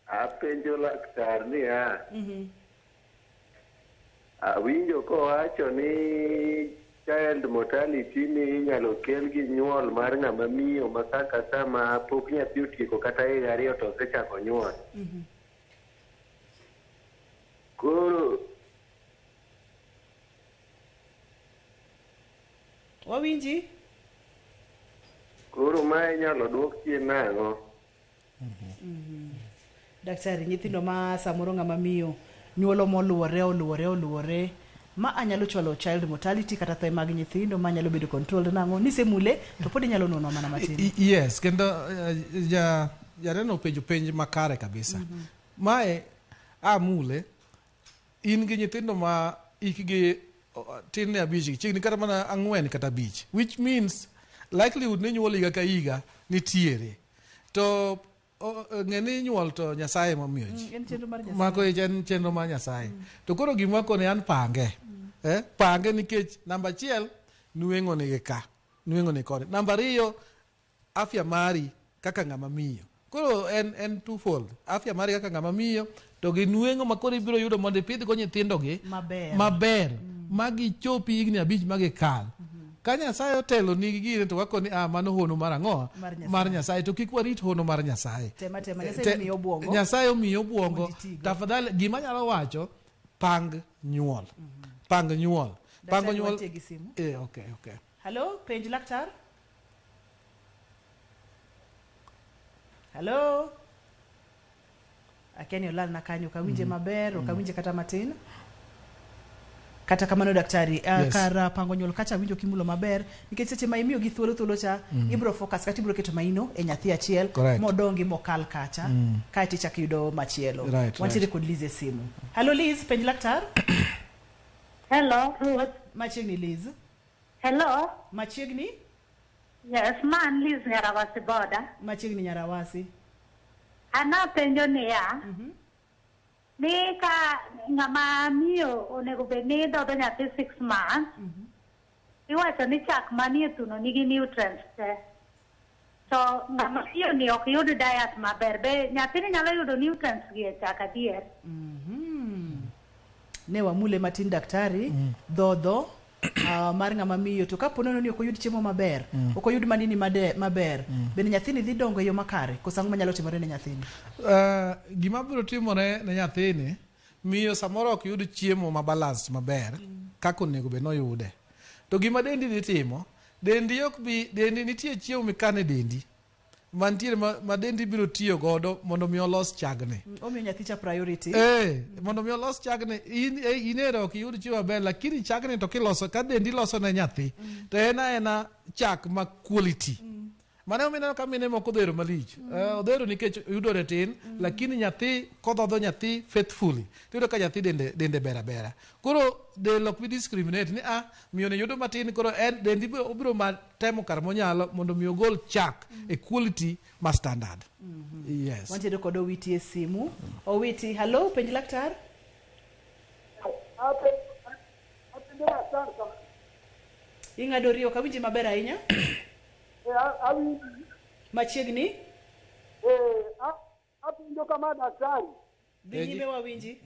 Apenjo laktar niya. Awinjo kowacho ni child mortality ni inyalo kel gi nyuol mar ng'ama miyo ma kaka sama pok nyathi otieko kata higa 2 to osechako nyuol. Koro Wawinji? Koro mae inyalo duok chien nang'o? Daktari, nyithindo ma samoro ng'ama miyo nyuolo moluwore oluwore oluwore ma anyalo chwalo child mortality kata tho mag nyithindo ma nyalo bedo controlled nang'o? Nisemule to pod inyalo nuono mana matin. Yes, kendo janeno openjo penj makare kabisa. Mae amule in gi nyithindo ma hikgi tin ne 5 chiegni kata mana 4 kata 5, which means likelihood ni nyuol higa ka higa nitiere. To ng'e ni nyuol to Nyasaye ema omiyo ji. En chenro mar Nyasaye. Mako en chenro mar Nyasaye. To koro gima kone an pange. Pange nikech namba 1 nweng'o nigi ka, nweng'o ni kode. Namba 2 afya mari kaka ng'ama miyo. Koro en twofold. Afya mari kaka ng'ama miyo to gi nweng'o ma koro ibiro yudo mondo ipidhgo nyithindogi Maber. maber ma gichopi higni abich ma gikal ka nyasaye otelo nigi gine to wakoni ah, mano hono mar ang'o Mar Nyasaye. mar nyasaye to kik warit hono mar nyasaye Tema tema Nyasaye Te- omiyi obwongo. Nyasaye omiyi obwongo tafadhali gima anyalo wacho pang nyuol pang nyuol pango Daktari nyuol wantie gi simu. eh, okay, okay. Hello, penj laktar. Hello. Akia ni olalna kanyo, ok awinje maber, ok awinje kata matin. Kata kamano daktari, Yes. kar pango nyuol kacha awinjo kimulo maber nikech seche ma imiyo gi thuolo thuolo cha ibro focus kata ibro keto maino e nyathi achiel Correct. modongi mokal kacha kaeto ichak yudo machielo. Right, Wantiere right. kod Liz e simu. Hello Liz, penj laktar. Hello. Machiegni Liz. Hello. Machiegni? Yes, ma an Liz Nyarawasi Boda. Machiegni Nyarawasi. An apenjo niya, ni ka ng'ama miyo onego bed ni dhodho nyathi 6 months, iwacho ni chak manie thuno nigi nutrients te. To ng'ama miyo ni ok yud diet maber, be nyathini nyalo yudo nutrients gi e chak adier? Ne wamule matin daktari dhodho mar ng'ama miyo to kapo nono ni ok oyud chiemo maber ok oyud manini maber bende nyathini dhi dongo e yo makare koso ang'o manyalo timore ne nyathini Gima biro timore ne nyathini miyo samoro ok yud chiemo ma balanced maber kaka onego bed noyude to gima dendi dhi timo dendi ok bi dendi nitie chiemo mikano e dendi mantiere ma dendi biro tiyo godo mondo mi olos chagni Omiyo nyathi cha priority mondo mi olos chagni in, in ero ok iyud chiemo maber lakini chagni to kiloso ka dendi loso ne nyathi to en aena chak ma quality mano emomiyo ineno ka mine moko odhero malich odhero nikech yudore tin lakini nyathi kodhodho nyathi faithfully tiyudo ka nyathi dende ber abera koro del ok bi discriminate ni ah miyo ni yudo matin koro en dendi obiro ma temo kar monyalo mondo mi ogol chak e quality ma standard yes wantiere kod Owiti e simu Owiti hello penj laktar Apenjo laktar kama. ing'ado ri ok awinji maber ahinya Awinji. machiegni Apenjo kama daktari. dhi nyime wawinji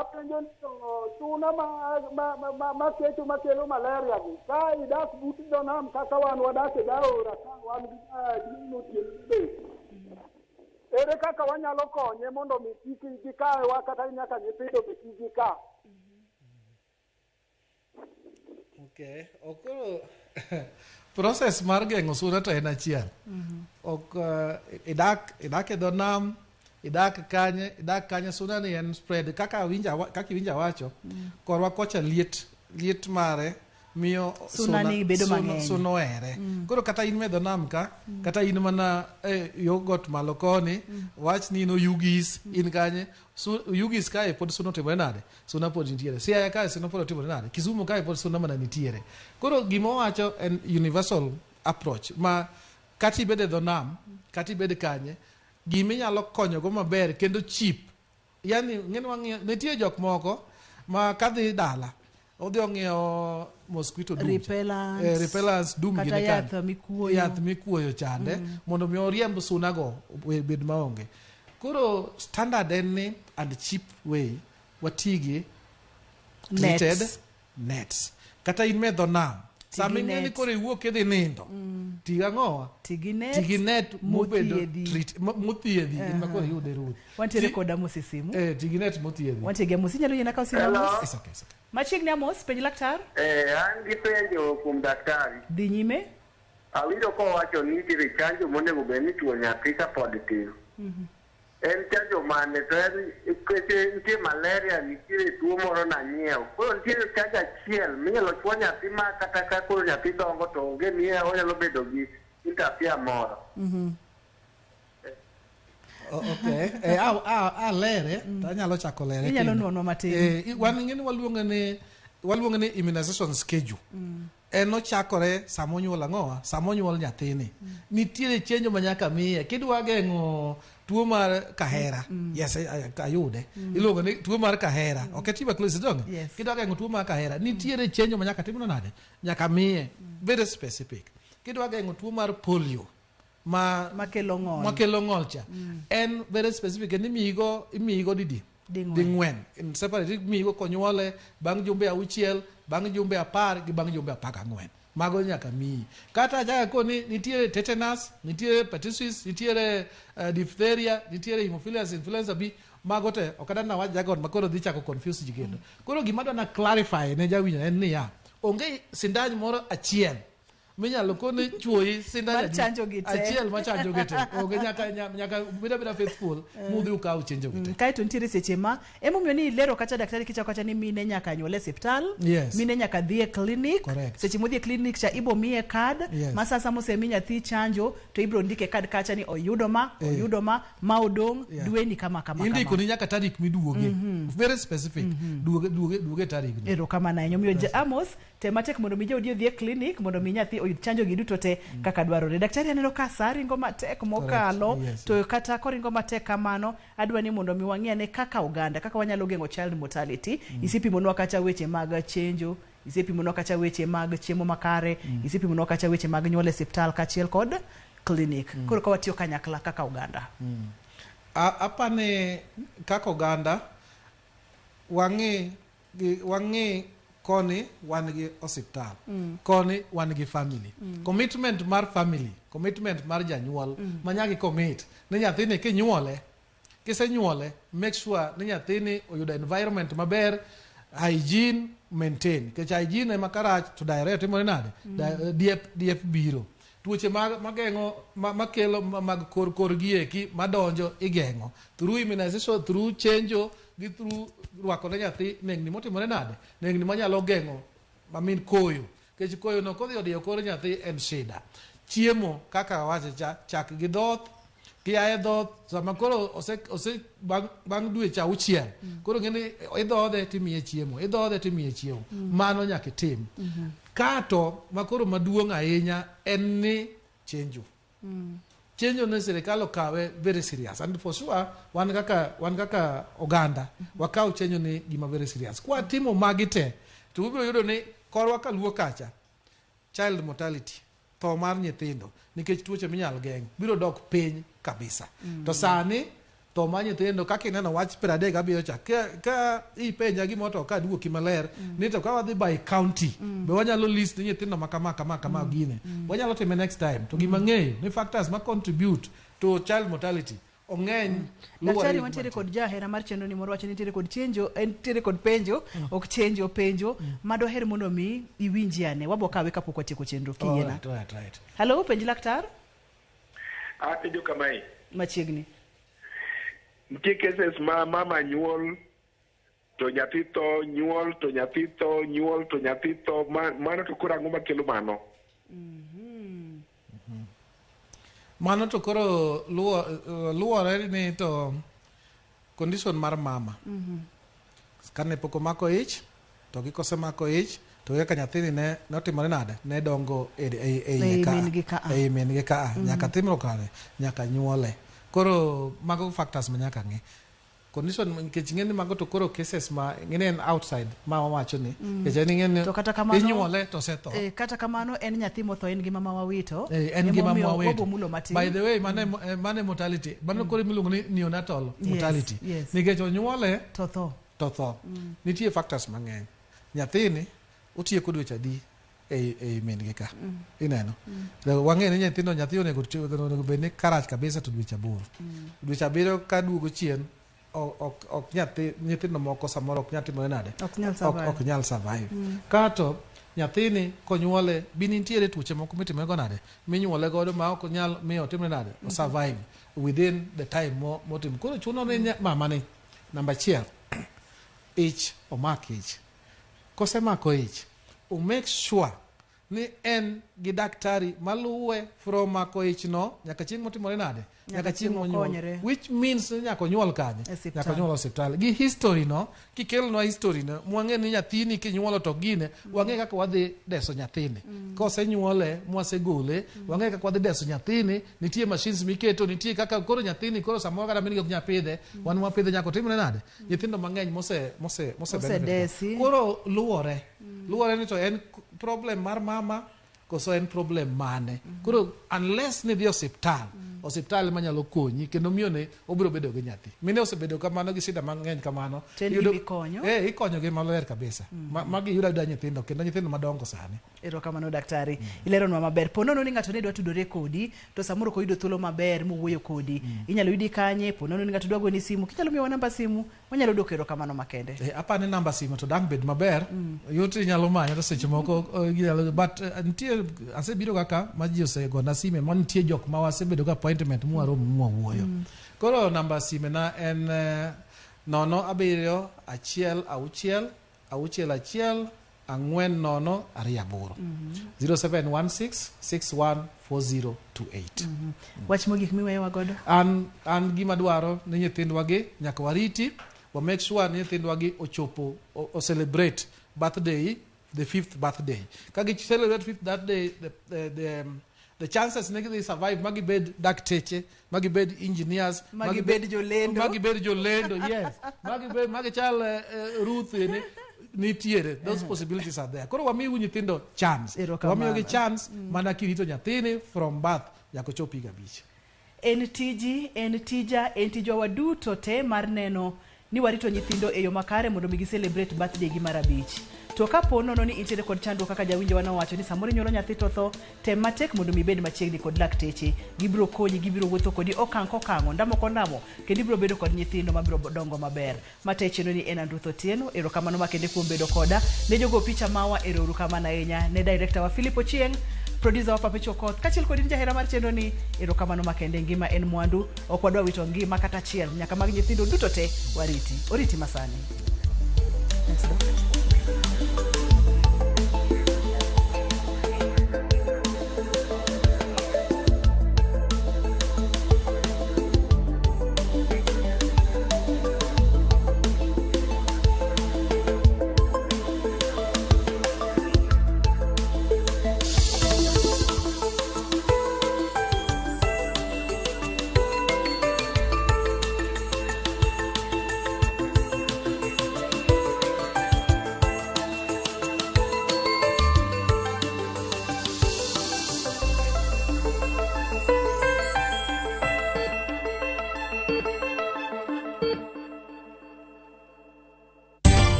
Apenjo ni to suna ma kecho makelo malaria gi ka idak but dho nam kaka wan wadak e daora ka wan gi gino otieno didek. Ere kaka wanyalo konye mondo mi kik gikawa kata nyaka nyithindo be kik gika? Okay. Okoro process mar geng'o suna to en achiel. Ok idak e dho nam, idak kanye, idak kanye suna ni en spread kaka awinja kaka iwinja wacho. Korwa kocha liet liet mare miyo Suna ni bedo mang'eny. Suna ohere. Koro kata in medho nam ka, kata in mana yo got malo koni, wach ni in Oyugis, in kanye, Oyugis kae pod suna otimore nade? Suna pod nitiere. Siaya kae suna pod otimore nade? Kisumu kae pod suna mana nitiere. Koro gima owacho en universal approach ma kata ibed e dho nam, kata ibed kanye, giminyalo konyogo maber kendo cheap. Yani ng'eni wang'iyo nitie jok moko ma kadhi dala odhi ong'iewo mosquito doom cha. Repellents. Repellents doom Kata gini kande. yath mikuoyo. Yath mikuoyo chande mondo mi oriemb sunago obed maonge. Koro standard en ni and cheap way watigi Nets. treated nets. Kata in medho nam sama Tigi ing'e ni net. koro iwuok idhi nindo ti gang'owa Tigi net tigi net mobedo mothiedhi. mothiedhi in ma koro iyude ruth Wantiere kod Amos e simu. Tigi net mothiedhi Wantie gi Amos, inyalo yiena kawo simu Amos? It's okay, it's okay. Machiegni Amos, penj laktar. An gi penjo kuom daktari. Dhi nyime. Awinjo kowacho ni nitiere chanjo monego bed ni ichuo nyathi kapod tin. En chanjo mane to en nikech nitie malaria nitiere tuo moro nanyiewo. Koro nitiere chanjo achiel minyalo chuo nyathi ma kata ka koro nyathi dongo to onge ni onyalo bedo gi interfere moro. Okay. Alere to anyalo chako lere Inyalo kendo. nuonwa matin. Wan ing'e ni waluonge ni immunization schedule. En ochakore sama onyuol ang'owa sama onyuol nyathini nitiere chenjo ma nyaka miye kidwa geng'o tuo mar kahera yes ayude iluongo ni tuo mar kahera ok tuberculosis donge Yes. kidwa geng'o tuo mar kahera nitiere chenjo ma nyaka timno nade nyaka miye very specific kidwa geng'o tuo mar polio ma makelo ng'ol makelo ng'ol cha en very specific en imiyigo imiyigo didi Ding'wen. ding'wen in separate imiyigo konyuole bang' jumbe auchiel bang' jumbe 10 gi bang' jumbe 14 mago nyaka miyi kata achaka koni nitiere tetanus nitiere pertussis nitiere diphtheria nitiere hemophilus influenza B mago te ok adwa nawach jargon ma koro dhi chako confuse ji kendo koro gima adwa na clarify ne jawinjo en niya onge sindan moro achiel minyalo koni chuoyi sindan Mar adi? chanjo gi te. achiel machanjo gi te onge nyaka nyaka ubed abeda faithful mudhi ukaw chenjo gi te Kaeto nitiere seche ma emomiyo ni ilero kacha daktari kichako kacha ni mine nyaka nyuol e osiptal Yes. mine nyaka dhi e clinic Correct. seche modhi e clinic cha ibo miye kad Yes. ma sasa mosemi nyathi chanjo to ibro ndike kad kacha ni oyudo ma Eh. oyudo ma ma odong' Yeah. dweni kama kama indiko kama ni nyaka tarik miduoge very specific duoge duoge duoge tarik no erokamano ahinya omiyo ja Amos tem matek mondo mi jaodi odhi e clinic mondo mi nyathi oyud chanjo gi duto te kaka dwarore daktari aneno ka sa ringo matek mokalo Correct. Yes. to kata koringo matek kamano adwa ni mondo mi wang'i ane kaka oganda kaka wanyalo geng'o child mortality isepimonwa kacha weche mag chenjo isepimonwa kacha weche mag chiemo makare isepimonwa kacha weche mag nyuol e osiptal kaachiel kod clinic koro ka watiyo kanyakla kaka oganda Apani kaka oganda wang'i wang'i koni wan gi osiptal koni wan gi family commitment mar family commitment mar janyuol ma nyaka i commit ni nyathini kinyuole kisenyuole make sure ni nyathini oyudo environment maber hygiene maintain nikech hygiene ema karach to diarrhea timore nade diep diep biro tuoche mag mageng'o makelo mag kor kor gi eki madonjo igeng'o through immunization through chenjo gi through rwako ne nyathi nengni motimore nade nengni manyalo geng'o I mean koyo nikech koyo no kodhi odiyo kor nyathi en shida chiemo kaka awacho cha chak gi dhoth kiaye dhoth sama koro ose, ose bang', bang' dweche auchiel koro ng'eni idhodhe timiye chiemo idhodhe timiye chiemo mano nyaka itim kato makoro maduong' ahinya en ni chenjo chenjo ne sirikal okawe very serious and for sure wan kaka wan kaka oganda wakaw chenjo ni gima very serious kwa timo magi te to ubiro yudo ni korwa kaluo kacha child mortality tho mar nyithindo nikech tuoche minyal geng' biro dok piny kabisa to sani tho mar nyithindo kaka ineno wach 37 cha ka ipenja gimoro to ok aduoki maler ni to ka wadhi by county be wanyalo list ni nyithindo ma kama kama kama gine wanyalo time next time to gima ng'eyo ni factors ma contribute to child mortality ong'eny luwore daktari gi wantiere kod jahera mar chenro ni moro wacho ni nitiere kod chenjo en nitiere kod penjo ok chenjo penjo madoher mondo mi iwinji ane wabo kawe kapok watieko chenro kiyiena Alright, alright, right. halo penj laktar Apenjo kamae, machiegni nitie cases ma mama nyuol to nyathi tho, nyuol to nyathi tho, nyuol to nyathi tho, mano to koro ang'o makelo mano? Mano to koro luwore ni to condition mar mama kane pok omako ich to gi kosemako ich to kaka nyathini ne notimore nade ne dongo e iye Ei ka min-gi ka a. ei min-gi ka a nyaka timro kare nyaka nyuole koro mago factors ma nyaka ng'i condition nikech ing'e ni mago to koro cases ma ing'e ni en outside ma wawacho ni nikech en ing'e ni To kata kamano inyuole to osetho kata kamano en nyathi motho en ngima ma wawito En ngima Emomiyo mwawito. wabo mulo matin By the way, mane, mane mortality mano koro miluongo ni neonatal Yes, mortality yes. nikech onyuole to tho to tho nitie factors mang'eny nyathini otieko dweche adi ei min gi ka ineno wang'e ni nyithindo nyathi onego onego bed ni karach kabisa to dweche 8 dweche 7 ka duogo chien ok nyathi nyithindo moko samoro ok nyal timore nade Ok nyal survive. ok nyal survive kato nyathini konyuole bi nitiere tuoche moko mitimore go nade minyuole godo ma ok nyal miyo otimre nade o survive within the time motim koro chuno ni mamani namba 1 ich omak ich kosemako ich o make sure ni en gi daktari maluwe from mako ich no nyaka chieng' motimore nade nyaka chieng' monyuol okonyre. which means ni nyaka onyuol kanye E osiptal. nyaka onyuol osiptal gi history no kikelonwa history no mwang'e ni nyathini kinyuolo to gine wang'e kaka wadhi deso nyathini kosenyuole mwasegole wang'e kaka wadhi deso nyathini nitie machines miketo nitie kaka koro nyathini koro samoro kata min gi ok nyal pidhe wan mwapidhe nyaka otimre nade nyithindo mang'eny mose mose mose benefit Osedesi. koro luwore luwore ni to en problem mar mama Koso en problem mane? Koro unless ni dhi osiptal, osiptal ema nyalo konyi kendo miyone obiro bedo gi nyathi. Mine osebedo kamano gi shida mang'eny kamano. To en Iyudo- gima ikonyo. Eh, ikonyogi maler kabisa. Magi yudo ayuda nyithindo kendo nyithindo madongo sani. Erokamano daktari, ileronwa maber. Po nono ni ng'ato ne dwa tudore kodi, to samoro ok oyudo thuolo maber mowuoyo kodi, inyalo yudi kanye? Po nono ni ng'ato dwa goni simu, kinyalo miyowa namba simu, wanyalo duoko erokamano makende. Eh, apani namba simu to dang' bed maber. Yot inyalo manya to seche moko ginyalo, but nitie asebiro kaka ma ji osegona sime ma nitie jok ma wasebedo gi appointment mwaromo mwawuoyo. Koro namba sime na en 0 7 1 6 6 1 4 0 2 8 0716 614028. Wach mogik miweyowa godo? An gima dwaro ni nyithindwa gi nyaka wariti, wa make sure ni nyithindwa gi ochopo o celebrate birthday, the fifth birthday. Ka gi celebrate fifth birthday, the chances ni gidhi survive ma gibed dakteche, ma gibed engineers, Ma gibed jolendo. ma gibed jolendo, yes, ma gibed ma gichal Ruth ni nitiere, those possibilities are there. Koro wamiu nyithindo chance. Erokamano. Wamiyogi chance mana kirito nyathini from birth nyaka ochop higa 5. En tiji, en tija, en tijwa waduto te mar neno ni warito nyithindo e yo makare mondo mi gi celebrate birthday gi mar 5. To kapo nono ni intiere kod chandruok kaka jawinjo nowacho ni samoro inyuolo nyathi to tho, tem matek mondo mi ibed machiegni kod lakteche. Gibiro konyi, gibiro wuotho kodi okang' kokang', ondamo kondamo, kendo ibiro bedo kod nyithindo mabiro dongo maber. Mate chenro ni en Andruth Otieno, erokamano makende kuom bedo koda. Ne jogo picha mawa, ero kamano ahinya. Ne director wa Philip Ochieng', producer wa Papicho Okoth, kaachiel kod in jahera mar chenro ni, erokamano makende. Ngima en mwandu, ok wadwa wito ngima kata achiel, nyaka mag nyithindo duto te wariti. Oriti masani. Thanks, Doc.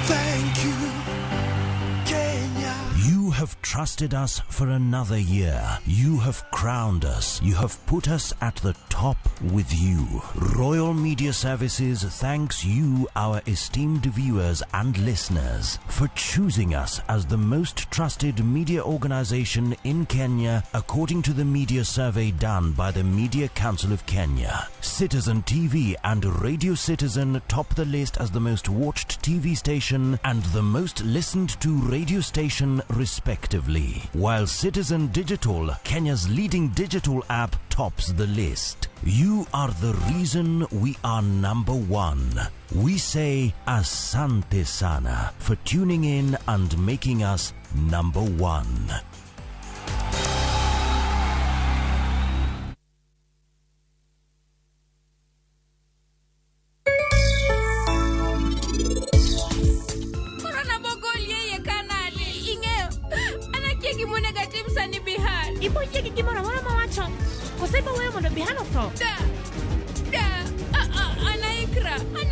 Thank you, Kenya. You have trusted us for another year. You have crowned us. You have put us at the top with you. Royal Media Services thanks you, our esteemed viewers and listeners, for choosing us as the most trusted media organization in Kenya, according to the media survey done by the Media Council of Kenya. Citizen TV and Radio Citizen top the list as the most watched TV station and the most listened to radio station, respectively, while Citizen Digital, Kenya's leading digital app, tops the list. You are the reason we are number one. We say asante sana for tuning in and making us number one. Korona bogoli e iye ka nade? Ing'eyo, an akia gimonego atim sani Bihan. Ibo yie gi gimoro amora mawacho? Koso ibo weyo mondo Bihan otho? Da, da, a, a, an aikra. An